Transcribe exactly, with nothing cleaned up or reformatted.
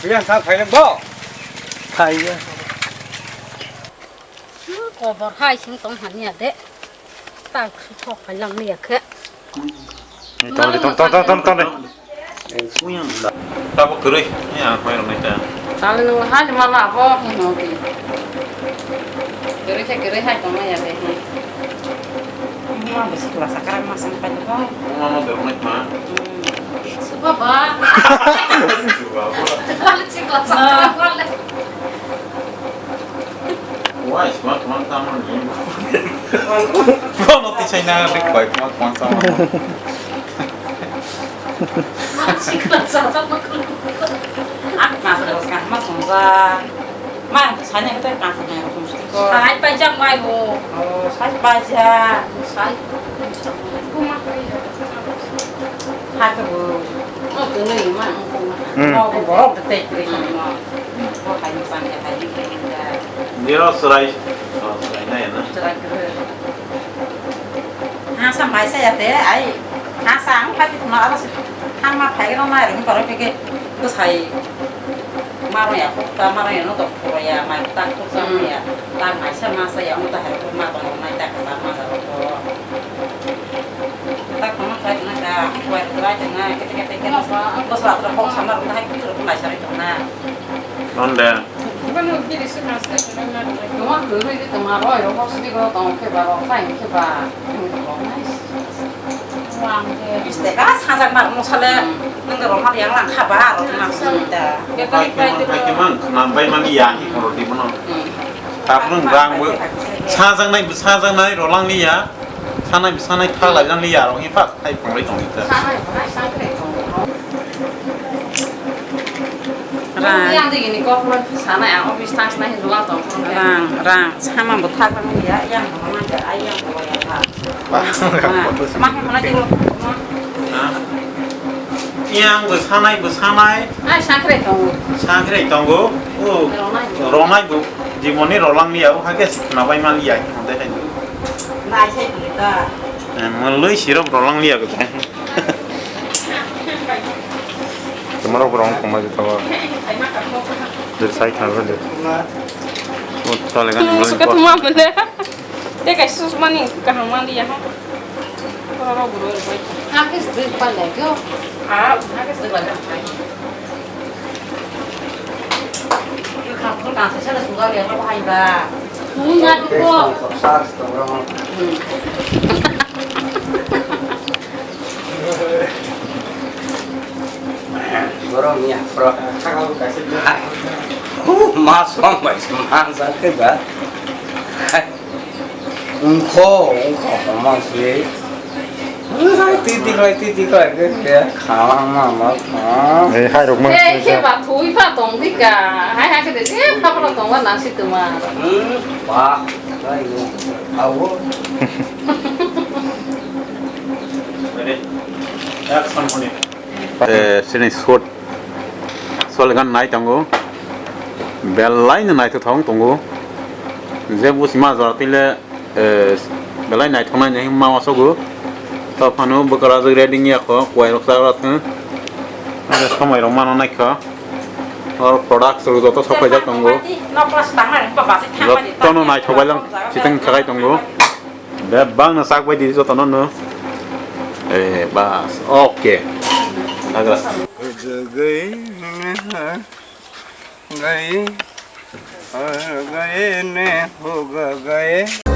Yang sa phailang bo. Phaiya. Kobor hai sing tong hania de. Tak thok phailang ni ya khe. Tong tong tong tong tong. Tabuk kwrwi, ya, mai rok nai ta. Sali nung hai ni mala abo, hino di. Kwrwi khe kwrwi hai tongma ya de, hi. Mama bo sikla sakra ma sang pai ko. Mama no berok nai ma. Hmm. Suba ba. Suba ba. Wala sikla sakra wala. Wai, sma, sma, tamo ni. Kono tisai na rik bai, sma, sma, tamo. Sikla sakra ma ko. Ak mas ros ka, mas songja. Mai rok sani khe tei kangsa mai rok musti ko. Sai paijak mai bo. Oh, sai paijak. Sai. Hakhe bo. Oh, twnwi ma. Hmm. Oh, borok de tei kwrwi ma. Bo hai ni sani hai ni kwrwi da. Niro chwrai. Oh, chwrai na ya na. Chwrai kwrwi. Hasa mai saya te ai. Hasa ang pati tuma aro si. Hama phai ro mai ro paro ke ke. Bwsai. Maro ya, kok ta maro ya, no tok puro ya, mai tak tok sa ya, tak mai sa ma sa ya, no ta hai ma tong mai tak sa ma sa ro. Tak ma sa na ka, kuai kuai na, kete kete kete. Bos la tro kok sa ma ro hai kutu ro mai sa ro na. Nonde. Tuma hwnwi tongma roi rok hok sidi ko tong khe ba rok tai khe ba. Biste ka sajak mar mo sale. Hmm. Nung rok ma yang lang kha ba rok ma sale ta. Pai ke man, pai ke man, khna bai mani ya hi kono di bono. Hmm. Tapung rang bo sajaknai, sajaknai rolang ni ya. Sanai, sanai tha lai jang ni ya rok hi pha. Hai, phangrwi tongwi ta. Sanai, sanai, sanai tongwi. Rang. Yang di gini kok pura sanai, ang office tang sanai, hindu lang tong. Rang, rang, sama bo thak rang ya, yang bo mang ya, ai yang bo ya ta. Wah, rang. Mang mana di lo. Ha? Yang bo sanai, bo sanai. Ai, sakre tongo. Sakre tongo. O, ronai bo. Ronai bo. Jiboni rolang ni ya, o hake sikna bai man ya, hande hai. Nai sai ta. Eh, mwlwi sirok rolang liya kwthai. Tomorok borok wng tongma jotto. Jil sai kha bwle. O chole gani. Suka thuma bwle. Te kaisa susmani kaham man liya ha. Borok rok bwrwi rwbai. Ha khe sdwi pal lai kyo. Ah, ha khe sdwi pal lai. Borok ni aphro. Hai. Huh, ma som bai, ma sa khe ba. Hai. Ungkho, ungkho, homa se. Ungkho, titi khlai, titi khlai, ke, ke, khalang ma, ma, kha. Eh, hai rok ma. Eh, khe ba, thui pha tong di ka. Hai, hai, khe de, eh, kha pha tong ba, nang si tuma. Hmm, ba, hai, awo. Ready? Action, money. Eh, sini short. Solegan nai tongo. Belai no naithothok tongo. Je busi ma jora tile, eh, belai naithoknai ni ma wasogo. To phano bwkra jwk ready ya kho, kuai rok cha ra thung. Somoi rok mano naikha. Or products rok joto sophai jak tongo. Jotono naithok bai lang, siteng thakai tongo. Bebak no sak bai di joto no no. Eh, bas, okay. Nagra. Gai, gai, ne, ho, gai, gai.